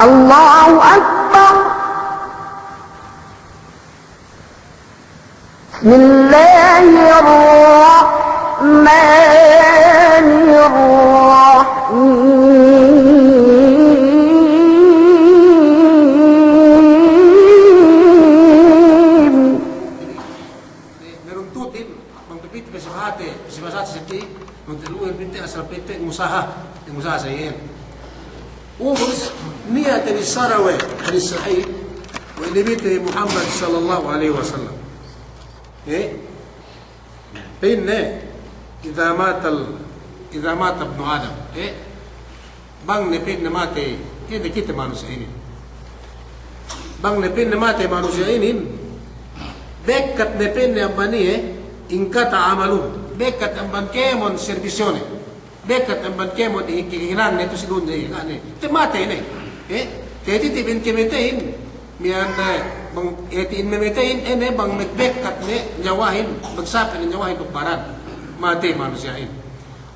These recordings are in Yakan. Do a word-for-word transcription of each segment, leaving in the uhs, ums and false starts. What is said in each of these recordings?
الله أكبر. بسم الله الرحمن الرحيم. Meruntutin, bang pepit pe si bahate, si bahate si ti, bang telu'en pinte asal pinte ngusaha, ngusaha sa iyan. Ubus, niya' te bissara we' hadis sahih, we' Nabi te Muhammad sallallahu alaihi wasallam. Eh? Pa'inne, idza matal, idza mata ibnu Adam. Eh? Bang ne pa'inne matey, eh, ne kite manusiya' inin. Bang ne pa'inne matey manusiya' inin, bekkat ne pa'inne amban iye, inqata'a amaluhu. Bekkat amban kēmon serbisiyone. Bekkat amban kēmon i-, i-, hinangne tu si dunya iye, ga' ne. Te matey ne. Eh? Te titi bin kemeteyin, miyan, eh, bang, eh, ti in memeteyin, eh, ne bang magbekkat ne niyawahin, magsape' ne niyawahin duk baran. Matey manusiya'in.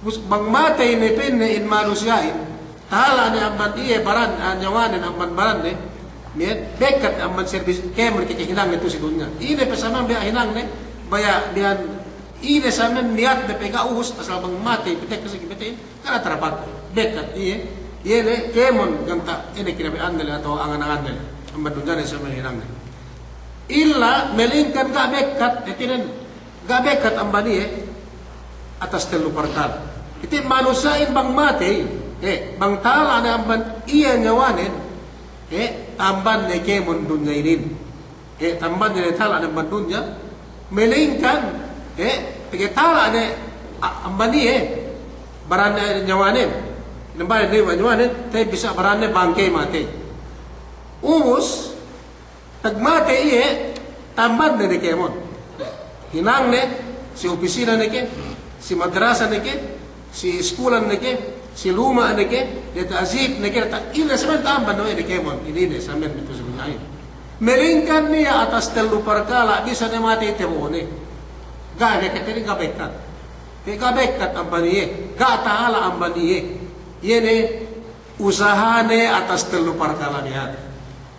Bus bang matey ne pa'inne in manusiya'in, tahala' ne amban iye baran, ah, niyawanen amban baranne, miyan, bekkat amban serbis kēmon ke-, kehinangne tu si dunya. Ine pe samen biya' hinangne, baya' miyan, ine samen niyatne pe ga' ubus, asal bang matey, petek ke segi petek, kana' tarapat, bekkat iye, iye ne kēmon ganta', ine kinabaya'anne le atawa angan-anganne le, amban dunyane samen hinangne. Illa, melingkan ga' bekkat, hātinen, ga' bekkat amban iye, atas tellu parkala'. Ite manusiya'in bang matey, eh, bang tahala' ne amban iye niyawanen, eh, tambanne kēmon dunya inin. Eh, tambanne tahala' ne amban dunya, melingkan, eh, pegge' tahala' ne, a-, amban iye, baranne niyawanen. Nambanen ne niyawanen, te bisa baranne bang ke matey. Ubus, pag matey iye, tambanne ne kēmon. Hinangne, si opisina ne ke, si madrasa ne ke, si iskulan ne ke, si luma' ne ke, diyata' jeep ne ke, diyata' ine samen tambanne ne kēmon, ine-ine samen mitu si dunya'in. Melingkan niya' atas tellu parkala' bisan ne matey tabo'one. Ga' bekkat, inin ga' bekkat. Ga' bekkat amban iye, ga' tahala' amban iye. Iye ne, usahane atas tellu parkala' miya'an.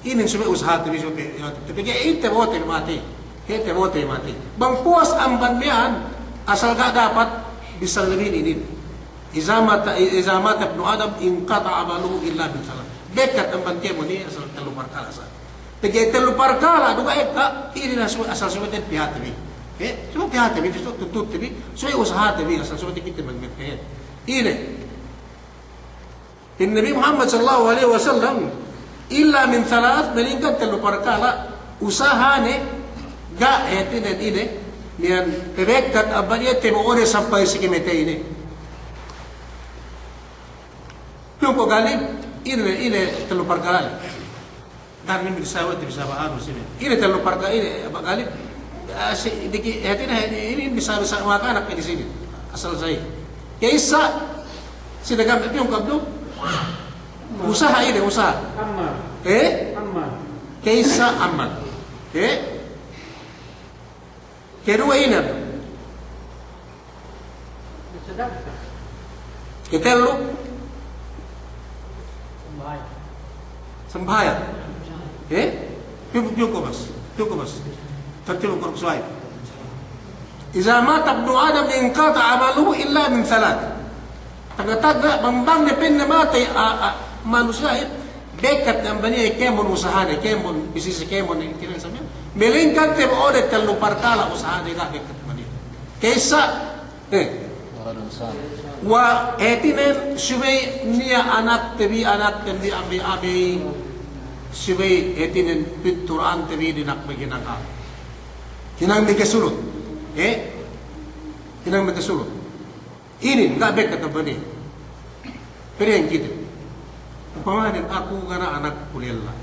Inin subey usahate bi, subey, ya, tapi ke ite bote matey. Ite bote matey. Bang puwas amban miya'an, asal ga' dapat, bissā Nabi inin. Idza mata, idza mata ibnu Adam inqata'a amaluhu illa min thalath. Bekkat amban kēmon iye asal tellu parkala' sa. Pegge' tellu parkala' du ga' ekka, inin asal, asal subey te pihate bi. Eh, subey pihate bi, subey tutut te bi, subey usahate bi, asal subey te kite magmet. Ine. Pa'in Nabi Muhammad sallallahu alaihi wasallam, illa min thalath, melingkan tellu parkala', usahane, ga', hātinen ine, miyan pebekkat amban iye tabo'one sampay si kamateyne. Piyungku' Galib, ine, ine tellu parkala' le. Daran me' bissā we' te bissā ba'anu sine. Ine tellu parkala' ine, Aba' Galib. Ah, si, diki, hātinen, ine, ine bissā, bissā makanak pe di sine. Asal sa'i. Ka'issa, sine Gam, Piyungku' Abdu. Usaha ine, usaha. Amal. Eh? Amal. Ka'issa amal. Eh? Keduwe ine. Ketellu. Sambahayang. Eh? Piyungku', piyungku' Bas. Piyungku' Bas. Tartib Al-Qur'an suway. Idza mata ibnu Adam inqata'a amaluhu illa min thalath. Tagna'-tagna' bang, bang ne pa'inne matey, a, a, manusiya'in, bekkat amban iye kēmon usahane, kēmon bisnis kēmon, kēmon samen. Melingkan tabo'one tellu parkala' usahane ga' bekkat amban iye. Ka'issa, eh. Waladun salih. Wa hātinen subey niya' anakte bi, anakte bi, abey, abey. Subey hātinen pittura'ante bi dina'ak maghinang. Hinang magkasulut. Eh? Hinang magkasulut. Inin, ga' bekkat amban iye. Pa'in kite. Upamanen aku ga' ne anakku lella.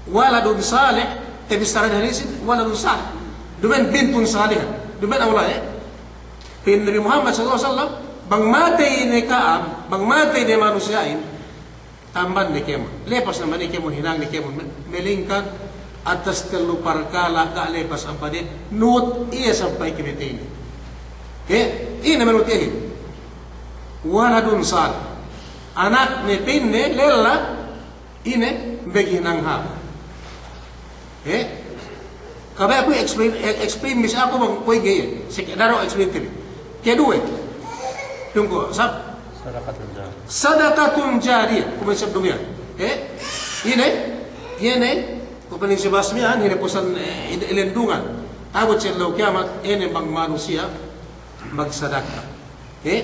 Waladun salih, tabissara hadis inin, waladun salih. Duma'in bintun salihah. Duma'in awla, eh. Pa'in Nabi Muhammad sallallahu alaihi wasallam, bang matey ne ka'am, bang matey ne manusiya'in, tambanne kēmon. Lepas ne amban iye kēmon, hinangne kēmon. Me-, melingkan atas tellu parkala' ga' lepas amban iye, nuhut iye sampay kamateyne. Ke? Ine nuhut iyehin? Waladun salih. Anakne pa'inne lella, Ine, maghinang hāp. Eh? Kabaya' ku explain, eh, explain misi aku bang kuwe' ga'i. Seke daro explain te bi. Keduwe. Tunggu, sab? Sadaqatun jariyah. Sadaqatun jariyah. Kuwe' sab dumiyan. Eh? Ine, ine, kuwe' panin si basmiyan, ine pusan, eh, ine, ilendungan. Ta'abut si ellew kiyamat, ine bang manusiya' magsadaka. Eh?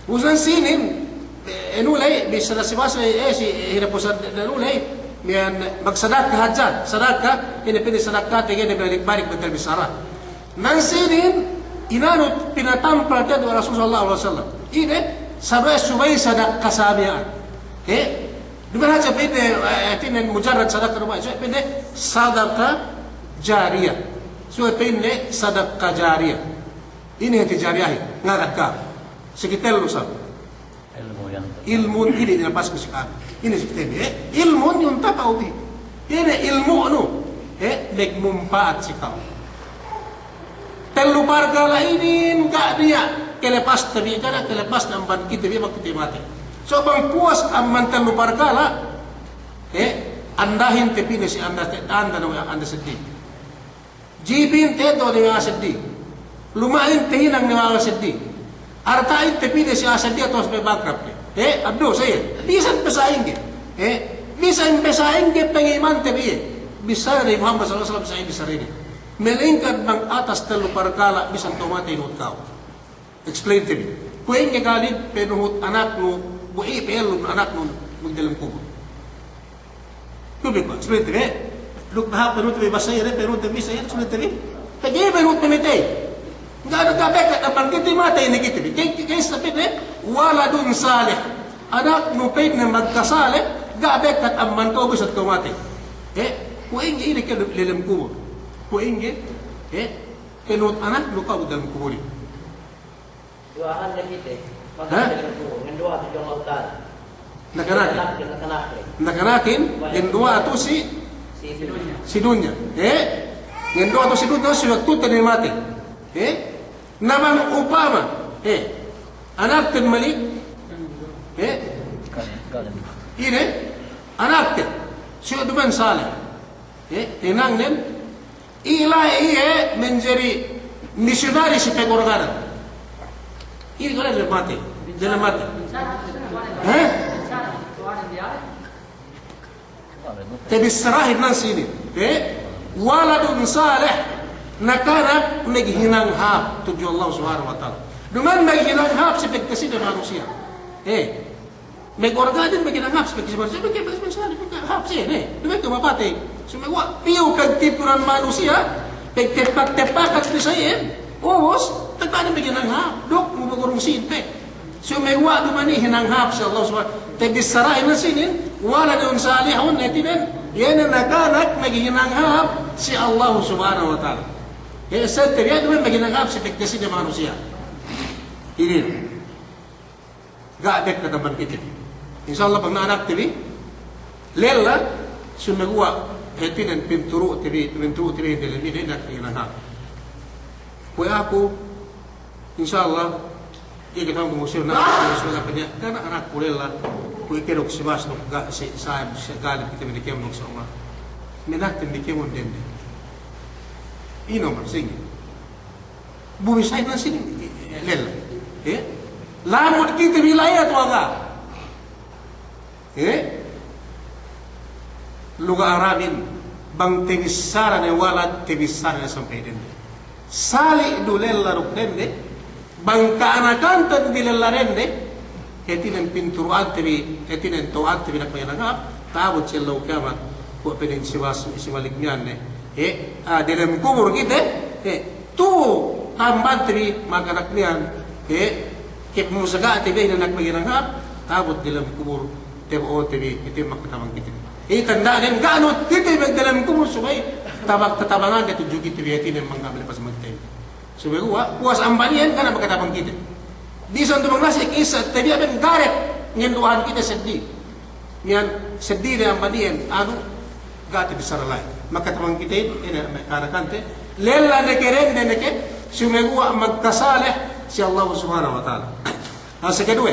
Pusan sinin, eh, inu ley, bissā si basmiyan, eh, si, eh, hinapusan inu ley, miyan magsadaka hadja, sadaka, ine pa'inne sadaka, tege ne balik-balik bentel bissāra. Nan sinin, inanu pinatampal te'ed we' Rasul sallallahu alaihi wasallam. Ine, sabe subey sadaka samiya'an. Eh? Duma'in hadja pa'inne, eh, hātinen mujarrad sadaka duma'in, subey pa'inne sadaka jariyah. Subey pa'inne sadaka jariyah. Ine hāti jariyahin, ngagad ka'am. Siki tellu sab. Ilmu yan. Ilmun ine dinapasku si ka'am. Ine si kite bi, eh? Ilmun yuntafa'u bihi. Ine ilmu'nu, eh? Magmumpa'at si ka'u. Tellu parkala' inin ga' niya' kelepasta bi, ga' niya' kelepasta amban kite bi, amban kite matey. So bang puwas amban tellu parkala', eh? Andahin te pa'inne si anda, anda ne we' anda seddili. Jipin te, to ne we' a'a seddili. Luma'in te, hinang ne we' a'a seddili. Arta'in te pa'inne si a'a seddili atawa si me' bankrupt te. Eh, abdu, saye. Bisan pe sa'ingge. Eh, bisan pe sa'ingge pangiman te bi iye. Bissā Nabi Muhammad sallallahu alaihi wasallam sa'ingge bissā inin. Malingkan bang atas tellu parkala' bisan kew matey nuhut kew. Explain te bi. Kuwe' ingge Khalid, panuhut anaknu, bu iye pa'ellum anaknu magdelem kubul. Tubey ku, explain te bi. Duk tahap panuhut te bi, basa iye, panuhut te bi, basa iye, explain te bi. Pegge' panuhut pamatey. Ga' du, ga' bekkat amban kite matey ne kite bi. Ke, ke, ke, sabi ne, waladun salih. Anaknu pa'inne magkasalih, ga' bekkat amban kew bisan kew matey. Eh, kuwe' ingge ine kew delem kubul. Kuwe' ingge, eh, panuhut anaknu kew delem kubul. Duwa'ahan ne kite, ha? Magkite ne ku, ngenduwa'a tudju Allah Ta'ala. Nakanakin. Nakanakin, nakanakin, ngenduwa'a tudju si, si dunya. Si dunya. Eh? Ngenduwa'a tudju si dunya, si waktu te ne matey. Eh? Na bang upama, eh, anakten mali', eh? Ine? Anakten. Si duma'in salih. Eh? Hinangnen, Ila iye manjari misiyonari si pagorganan. Ine kale delem matey, delem matey. He? Tabissarahin nan sinin. He? Waladun salih, nakanak maghinang hāp tudju Allah Subhanahu wa Ta'ala. Duma'in maghinang hāp si pagkaside manusiya'. He? Magorga din, maghinang hāp si pagkaside manusiya', maghinang hāp siye, ne. Duma'in kew mapatey. Sumeguwa' piyu pagtipunan manusiya', pagtepak-tepakan bi sa iyan, ubus, tagna'an maghinang hāp, duk magurung sīn pe. Sumeguwa' duma'in hinang hāp si Allah Subhanahu, tabissarahin sinin, waladun salihun, hātinen, iye ne nakanak maghinang hāp si Allah Subhanahu wa Ta'ala. Iye, sa' tabiya' duma'in maghinang hāp si pagkaside manusiya'. Inin. Ga' bekkat amban kite bi. Insya Allah bang na anakte bi lella, sumeguwa' hātinen pinturu'te bi, pinturu'te bi delem ine, ine, ine, ha. Kuwe' aku, insya Allah, iye kite bang musir na, sumeguwa' penya, kana anakku lella, kuwe' kedok si bas duk ga' si sa'ib, si galib kite bi dikemon duk sa' umma. Menakten dikemon dende. Ino man, sigi. Bu bissā iyan sinin, lella. Eh? Lamud kite bi la'i atawa ga'. Eh? Luga' Arabin, bang tabissara ne walad, tabissara ne sampay dende. Sali' du lella duk dende, bang ka'anakanten bi lella dende, hātinen pinturu'ante bi, hātinen to'ante bi nak maghinang hāp, ta'abut si ellew kiyamat, kuwe' pa'in si bas, si malik miyan ne. Eh, ah, delem kubur kite, eh, tu tambante bi makanak miyan, eh, ke musaga'te bi ine nak maghinang hāp, ta'abut delem kubur, tabo'ote bi, ite makatabang kite. Eh, tanda'nen ga' nuhut kite bi delem kubur subey tabang, tatabangante tudju kite bi, hātinen mangga' malepas magtey. Sumeguwa', puwas amban iyan, ga' ne makatabang kite. Bisan tu bang nasi' kissa tabiya' ben garet, ngendu'ahan kite seddili. Miyan seddili ne amban iyan, anu, ga' tabissara la'i. Makatabang kite, ine, me' ka'anakante, lella ne ke, dende ne ke, sumeguwa' magkasalih si Allah Subhanahu wa Ta'ala. Hal si keduwe.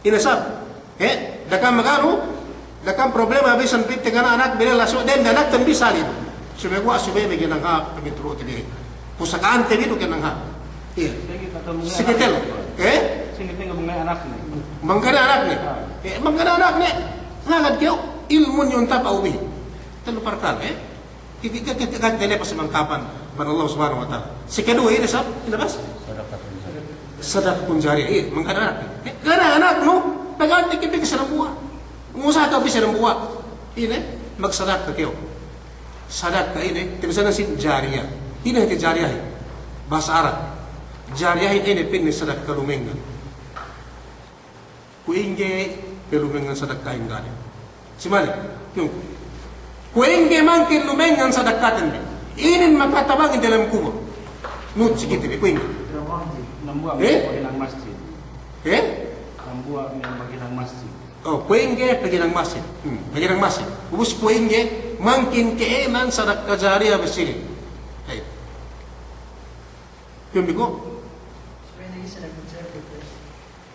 Ine sab, eh, da'a kam maganu, Da'a kam problema bisan pite ngana anak bi ne lasu den anak ten bisan ibu. Subey guwa' subey me' ginang hap pagituru' te bi. Pusaka'an te bi du ginang hap. Iye. Sikitel. Eh? Mangkana anak ne. Eh, mangkana anak ne. Ngagad kew ilmun yuntafa'u bihi. Tellu parkala', eh? Kite, kite, kite, kite lepas si mangkapan amban Allah Subhanahu wa Ta'ala. Si keduwe ine sab, ine bas? Sadakatun jariyah. Iye, mangkana anak. Eh, ngana anaknu, pagganti ke pegge' si dambuwa'. Ngusaha kew bi si dambuwa'. Ine, magsadaka kew. Sadaka ine, te bi sa ne si jariyah. Ine hāti jariyah? Bahasa Arab. Jariyah ine pa'inne sadaka lumengngan. Kuwe' ingge pe lumengngan sadakahin ga' ne. Si mali, tiyungku. Kuwe' ingge mangkin lumengngan sadakaten bi. Inin makatabangin dalem kubul. Nuhut si kite bi, kuwe' ingge. Dambuwa' eh? Pegge' hinang masjid. Eh? Dambuwa' me' pegge' hinang masjid. Oh, kuwe' ingge pegge' hinang masjid. Hmm, pegge' hinang masjid. Ubus kuwe' ingge mangkin ka'ēnan sadaka jariyah bi sinin. Hey. Tiyungku.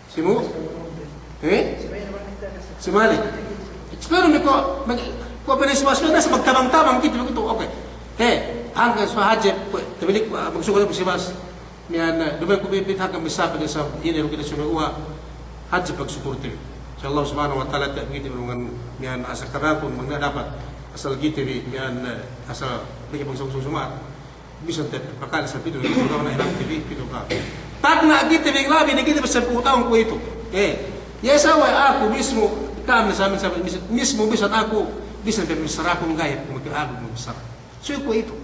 Si mu? Eh? Si mali. Siguru me' kuwe', kuwe' pa'in si mas, nas magtabang-tabang kite bi kuwe'itu. Oke. He, hangkan si hadje, kuwe', tamilik, ah, magsukul si mas. Miya'an, eh, duma'in ku bi, bi hangkan bissā pegge' sab, ine, duk ine subey guwa'. Hadje pagsukulten. Insya Allah Subhanahu wa Ta'ala, ta'abut kite bi miya'an asal karakun, mangga' dapat. Asal kite bi, miya'an, eh, asal pegge' bang sab, sab, sab, Bisan te pakale sa pitu, pitu ka'am na hinang te bi, pitu ka'am. Tagna' kite bi labi ne kite bi sampū' tahun kuwe'itu. Eh, iye sa we' aku mismu, ka'am ne sa, sa, mis-, mismu bisan aku, bisan pe bissaraku ga'i, kuwe' aku bissara. Suwe kuwe'itu.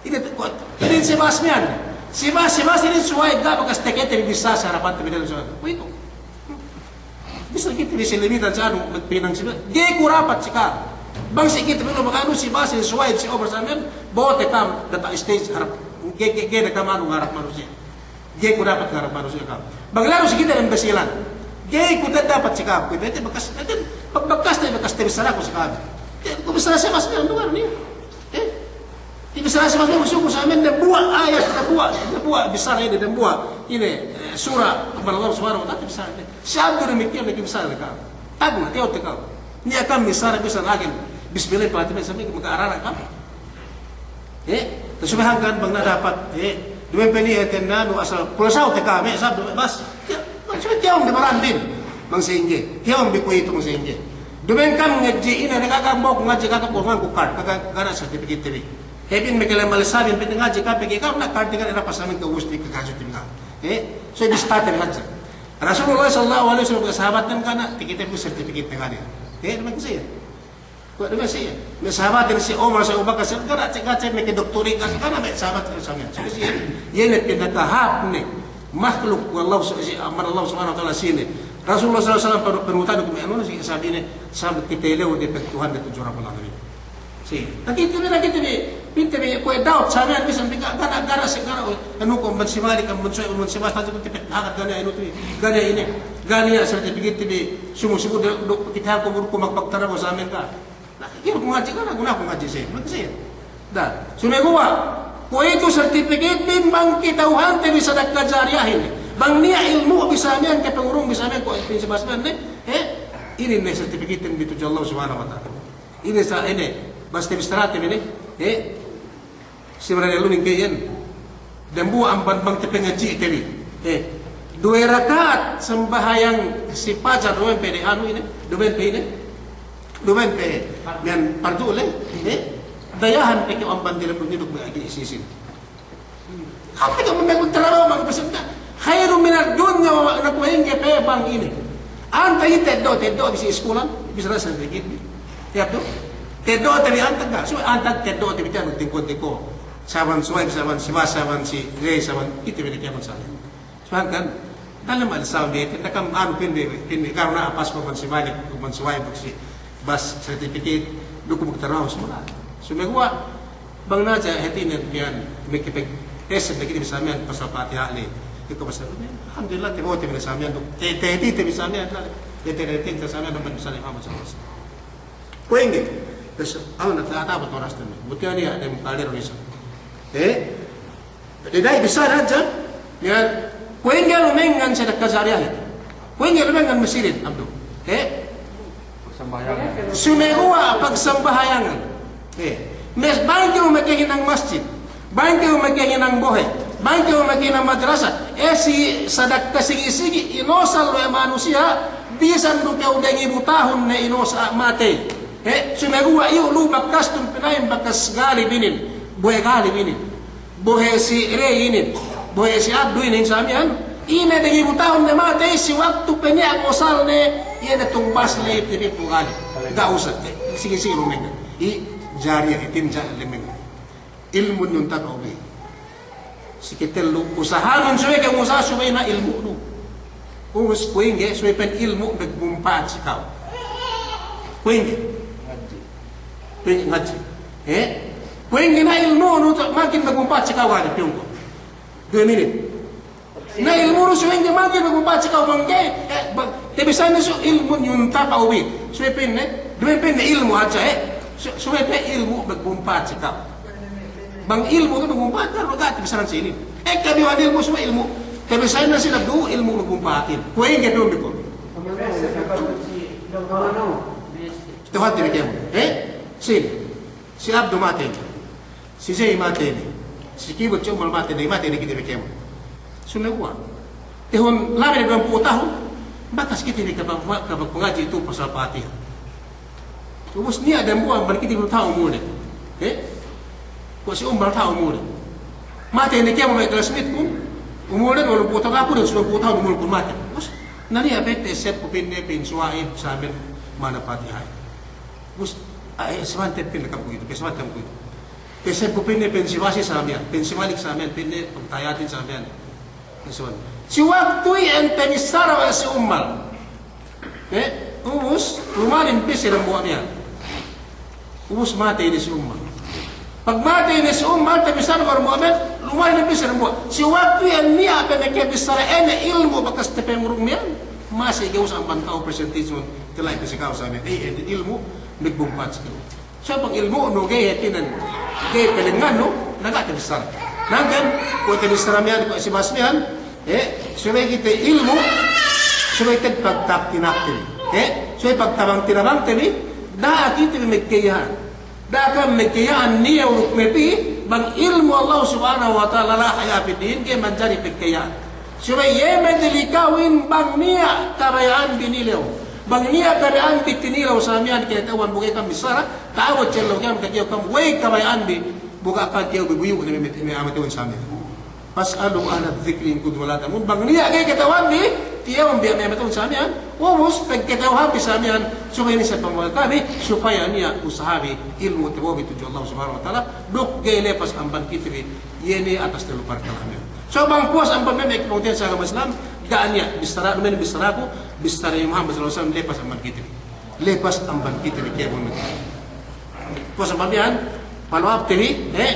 Ine te, kuwe', ine si bahas miya'an. Si bahas, si bahas ine suwe ga' bakas tekete bi bissā si harapante bi dalam suwe. Kuwe'itu. Bisan kite bi si limitan si anu, magpinang si, ga'i ku dapat si ka'am. Bang si kite bi lu maganu si bahas, si suwaid, si over sa miya'an, bo'ote ka'am, diyata' stage harap, ga'i, ga'i, ga'i ne ka'am anu ngarap manusiya'. Ga'i ku dapat ngarap manusiya' ka'am. Bang lalu si kite dem Basilan. Ga'i ku dapat si ka'am, kuwe'itu bakas, bakas te, bakas te bissaraku si ka'am. Ga'i ku bissara si bahas miya'an, luwal niya'. Eh? Ine bissara si mas, magsukul sa miya'an dambuwa' ayat, dambuwa', dambuwa' bissara ine, dambuwa' ine, eh, sura amban Allah Subhanahu wa Ta'ala bissara ine. Si Abdu damikkiyan lagi' bissara ka'am. Tagna' kew te ka'am. Niya' ka'am bissara bisan agen. Bismillah, Fatihah, sa miya'an maga'arara ka'am. Eh? Subey hangkan bang na dapat, eh, duma'in pe niya' te nanu asal pulsaw te ka'am, eh, sabdu, bas. Iye, maksudne tiyawang de baran bin. Bang sa'ingge. Tiyawang bi kuwe'itu bang sa'ingge. Duma'in ka'am ngadji' ine, ne kaka' bok ngadji' kaka' purman ku card, kaka' ga' ne certificate te bi. Hep in mekele male sabin pete ngadji' ka'am pegge' ka'am na card te ga' ne dapat sabin ke gusti ke kasu te bi ka'am. Eh, so bista te bi hadja. Rasulullah sallallahu alaihi wasallam sahabaten ga' ne, te kite bi certificate te ga' ne. Eh, duma'in siye. Kuwe' duma'in siye. Me' sahabatin si Umar, si Abu Bakar, si, ga' ne, ga' ne, meke doktori, ga' ne, ga' ne me' sahabat, sahabat. Si siye, iye ne pinakahāp ne mahluk we' Allah, si, amban Allah Subhanahu wa Ta'ala sine. Rasulullah sallallahu alaihi wasallam panu-, panuhutanne kuwe' me' anu, si, sabi ne, sabab kite lew de pagtuhande tudju Rabbul Alamin. Si, takite bi, takite bi, pinte bi, kuwe' doubt, sabi ne, bisan bi, ga', ga' ne, ga' ne, si, ga' ne, anu, ko, amban si Malik, amban si, amban si Mas, tajib, kite paghakat, ga' ne, anu, ti, ga' ne, ine, ga' ne, certificate bi, sumu-sumu, de, do, kite aku, buru, ko, mag-, magtarabaw, sabi ne, ga'. Na, iye ku ngadji', ga' ne guna ku ngadji' siye, ngadji' siye. Da, sumeguwa', kuwe'itu certificate bin bang kata'uhante bi sadaka jariyahin. Bang niya' ilmu' bi sa miya'an, kapangurung bi sa miya'an, kuwe' pin si bahas miya'an ne, eh, inin ne certificate bi tudju Allah Subhanahu wa Ta'ala. Inin sa, inin, basta bissarate bi ne, eh, Si bennalne luwal ke iyan. Dambuwa' amban bang tapangadji'te bi. Eh, duwe raka'at sambahayang si pajar duma'in pe de anu ine, duma'in pe ine, duma'in pe miya'an pardu le, eh, dayahan pe kew amban diyalem dunya duk me' agi isisin. Ape kew me' magtarabaw magpasinda. Khairun minad dunya wa ma, na kuwe' ingge pe bang ine. Antag iye teddo', teddo' bi si iskulan, bisan sa dikit bi. Iye tu. Teddo'te bi antag ga'. Subey antag teddo'te bi tiya' magtingko'-tingko'. Saban suway, saban si Bas, saban si Rey, saban ite bi tiya' magsabi. Subey kan, dalem al sabi, tinda kam anu pinde, pinde, karna' apas ko man si Malik, ko man si Suway, si Bas, certificate, duk magtarabaw, subey. Subey guwa', Bang naja' hātinen miya'an, makapag-, esed lagi' bi sa miya'an pasal Fatiha le. Iko pasal, alhamdulillah, tabo'ote bi sa miya'an duk, te, te, te, te bi sa miya'an, te, te, te, te sa miya'an, duk bi sa miya'an, Muhammad sallallahu alaihi wasallam. Kuwe' ingge, terus, awan na, ta, ta, oras te bi. Buti ani ya, dem kalir bisa. Eh? Jadi, da'i bisa naja', miya'an, kuwe' ingge lumengngan sadaka jariyah. Kuwe' ingge lumengngan masirin, Abdu. Eh? Sumeguwa' pagsambahayangan. Eh, mes bang kew makahinang masjid, bang kew makahinang bohe', bang kew makahinang madrasa. Eh, si sadakka sigi-sigi, inosal we' manusiya', bisan du kew dengibu tahun ne inosa' matey. Eh, sumeguwa' iyu' lu bakas tun pina'in bakas galib inin, bohe' galib inin. Bohe' si Rey inin, bohe' si Abdu inin sa miya'an, ine dengibu tahun ne matey si waktu pe niya' ngosalne, iye ne tumbasne iptipit bu gali. Ga' usa, eh, sigi-sigi lumengngan. I jariya itin ja lumengngan. Ilmun yuntafa'u bihi. Si katellu, usahanun subey kew ngusaha subey na ilmu'nu. Ubus kuwe' ingge, subey pa'in ilmu' magmumpa'at si ka'u. Kuwe' ingge. Kuwe' ingge ngadji. Eh? Kuwe' ingge na ilmu'nu tu' mangkin magmumpa'at si ka'u, gali piyungku. Duwe minit. Na ilmu'nu subey ingge mangkin magmumpa'at si ka'u bang ga'i, eh, bang, tabisan ne su ilmun yuntafa'u bihi. Subey pa'inne, duwe pa'inne ilmu' hadja, eh. Su-, subey pa'in ilmu' magmumpa'at si ka'u. Bang ilmu' ke magmumpa'at, kan ga' tabisanan si inin. Ekka biyu' ilmu' subey ilmu'. Tabisanan si nabdu ilmu' magmumpa'atin. Kuwe' ingge du bi ko'. Tuhan tibikemu. Eh? Sine. Si Abdu matey ne. Si Jey matey ne. Si Kibut, si Umal matey ne. Matey ne kite bi kēmon. Sumeguwa'. Tahun labi ne duwempū' tahun. Bakas kite bi kaba-, kabagpangadji' tu pasal Patiha. Ubus niya' dambuwa' amban kite bi ta'u umulne. Eh? Kuwe' si Umal ta'u umulne. Matey ne kēmon me' classmate kun. Umulne walumpū' tahun, aku du duwempū' tahun umulkun matey. Ubus, na niya' pe, pa'essebku pa'inne, pa'in Suwaib, samen mana Patiha. Ubus, ah, eh, sabante pa'inne kam kuwe'itu, pa'essebante kam kuwe'itu. Pa'essebku pa'inne, pa'in si Basi samen, pa'in si Malik samen, pa'inne pagtahayatin samen. Pa'essebante. Si waktu iyan tabissara we' si Umal. Eh, ubus, lumalin pī si dambuwa' miya'an. Ubus matey ne si Umal. Pagmatey ne si Umal, tabissara we' dambuwa' miya'an, lumalin pī si dambuwa'. Si waktu iyan niya' pe makabissara ine ilmu' bakas tapangurung miya'an. Masi ga'i usa amban ka'u presentation, tila'i pe si ka'u samen. Eh, ine ilmu' magmumpa'at si ka'u. Sa' bang ilmu'nu ga'i hātinen, ga'i palengngannu, na ga' tabissara. Hangkan, kuwe' tabissara miya'an, kuwe' si Bas miya'an, eh, subey kite ilmu', subey te'ed pagta'ab-tina'abte bi. Eh, subey pagtabang-tinabangte bi, da'a kite bi magkaya'an. Da'a kam magkaya'an niya' uluk me' pī, bang ilmu' Allah Subhanahu wa Ta'ala la haya fid din, ga'i manjari pagkaya'an. Subey iye me' dili kawin bang niya' kabaya'an bi nilew. Bang niya' kabaya'an bi tinilew sa miya'an kata'uhan bu ga'i kam bissara, ta'abut si ellew kiyam katilew kam, we'ey kabaya'an bi, bu ga' kam tilew bi buyu' ne me', me' a'a matewun sa miya'an. Fas'alu ahla dzikri in kuntum la ta'lamun. Bang niya' ga'i kata'uhan bi, tiyewun bi me' a'a matewun sa miya'an. Ubus, pagkata'uhan bi sa miya'an, subey inin sa pamagad kami, supaya niya' usaha bi, ilmu' tabo'o bi tudju Allah Subhanahu wa Ta'ala, duk ga'i lepas amban kite bi, iye ne atas tellu parkala' miya'an. So bang puwas amban me' me' kite bi sa agama Islam, ga' niya' bissara, me' bissaraku, bissara Muhammad sallallahu alaihi wasallam, lepas amban kite bi. Lepas amban kite bi kēmon. Puwas amban miya'an, follow up te bi, eh,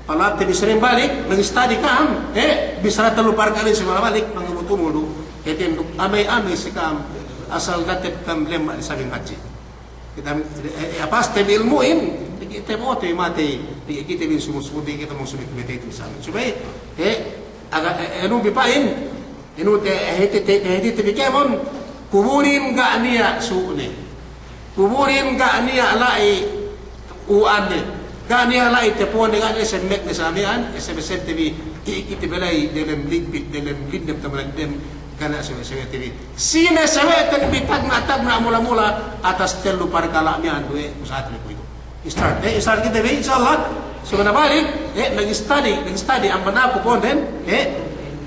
follow up te bi sering balik, mag-study ka'am, eh, bissara tellu parkala' sering balik, mangabut umul du, hātinen duk amey-amey si ka'am, asal da'a te'ed ka'am lemma' di sabing hadji. Kite, eh, eh, apas te bi ilmu'in, kite bi, o, te bi matey, kite bi sumu-sumu, kite bi sumu-sumu, kite bi sa miya'an. Subey, eh, aga, eh, anu bi pa'in, Inu te, hāti te, hāti te bi kēmon, kuburin ga' niya' su'ne. Kuburin ga' niya' la'i u'anne. Ga' niya' la'i tepone, ga' niya' semmekne sa miya'an, eseb-eseb te bi, i kite bi la'i delem ligbit, delem lindem, tamalandem, ga' niya' sewe'-sewe' te bi. Sine sewe'ten bi tagna'-tagna' mula-mula, atas tellu parkala' miya'an duwe, usaha te bi kuwe'itu. Start, eh, start kite bi, insya Allah. Subey na balik, eh, mag-study, mag-study, amban aku ponden, eh,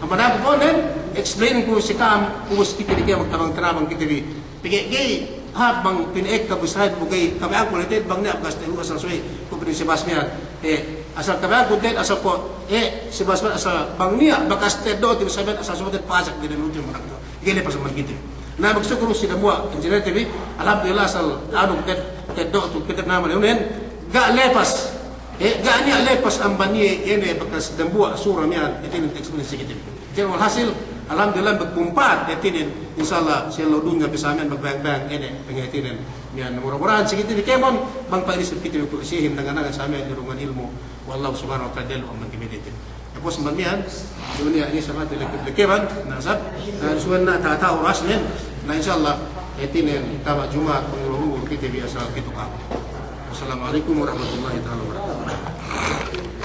amban aku ponden, explain ku si ka'am, ubus kite bi ga'i magtabang-tabang kite bi. Pegge' ga'i, hāp bang pina'ekka bu sahib bu ga'i, kami aku lete bang niya' bakas te, asal subey, ku pinin si Bas miya'an, eh, asal kami aku te, asal ku, eh, si Bas miya'an, asal bang niya' bakas te do, ti sahib, asal subey te pajak, ga'i ne lutin manak do. Ga'i lepas amban kite bi. Na, magsukul si dambuwa' engineer te bi, alhamdulillah, asal anu, ted, teddo' tu, kite bi nama lewnen, ga' lepas. Eh, ga' niya' lepas amban iye, iye ne bakas dambuwa' sura miya'an, hātinen experience kite bi. Jadi walhasil, alhamdulillah, magmumpa'at, hātinen, insya Allah, si ellew dunya bi sa miya'an magbayang-bayang, iye ne, pangahātinen miya'an, mura-murahan si kite bi kēmon, bang pa'in isab kite bi kuwe' sihin, dangan-dangan sa miya'an, nirungan ilmu', wallahu subhanahu wa ta'ala, dellu amban kite bi. Tapus amban miya'an, dunya ini sama te lekeb-lekeban, na sab, na suwen na ta'u-ta'u rasnen, na insya Allah, hātinen, tama' Jumat, pangurung Kite biya' asal pitu ka'am. Wassalamu alaikum warahmatullahi ta'ala wabarakatuh.